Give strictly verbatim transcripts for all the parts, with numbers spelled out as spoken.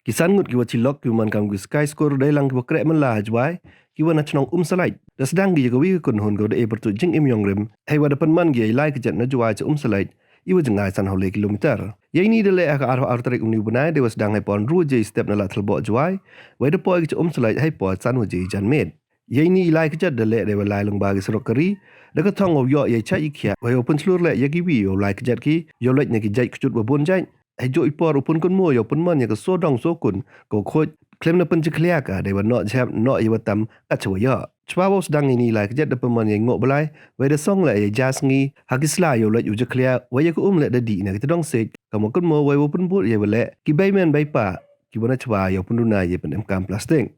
Ki san ngut ki wa chilok ki wa man kam ki Sky Score dei lang ki wa kreh man la ha Jwai, ki wa na chnong Umsalait. Da sdang ki ya ka wi ka kynhun ka wa da e pyrtuit jingim yong rim, hei wa da pynman ki ya i lai kjat na Jwai cha Umsalait, i wa jngai san haw le kilometer. Ya ini da leh ha ka arphaw ar tarik uni u bnai, dei wa sdang hei por ynru waje i step na Lahtylboh Jwai, wei da poi ki cha Umsalait hei por san waje i janmiet. Ya ini i lai kjat da leh dei wa lai lyngba ki surok kari, da ka thong wow yoh ya i chait i khiah, wei wow pynchlur leh ya ki wi wow lai kjat ki, yow leit na ki jait kjut wa bun jait. Hei jooh i por u pynkynmaw yow pynman ya ka sawdong sawkun, ka wa khuid, khlem na pynjakhlia ka, dei wa noh jhep, noh ya wa tam, kat cha wa yoh. Chwa wow sdang ini i lai kjat da pynman ya i ngooh blai, wei da song leh ya i ja sngi, ha ki sla yow leit u jakhlia, wei ya ka um leh da dih na ki tdong siej, kam wa kynmaw wei wow pynbud ya wa leh, ki bei men bei pa, ki wa na chwa yow pynduna ya i pynemkam plastik.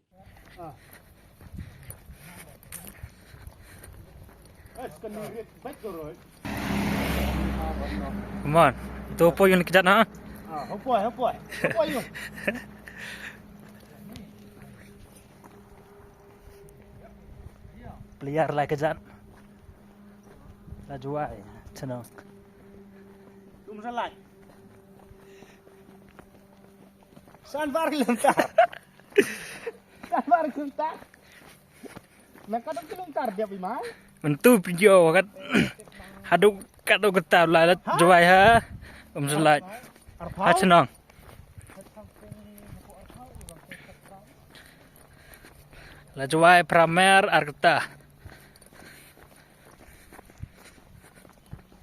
Come on. Tu poi yun kjat na. Player lai kjat. La Jwai. Chano. Tum sa lai. San bar kilometer. San bar kilometer. Na katno kilometer dia pi mai? Mentu video kat. Haduk katno kata la Jwai ha. Umsalait. Ha chnong. La Jwai phra mer ar kata.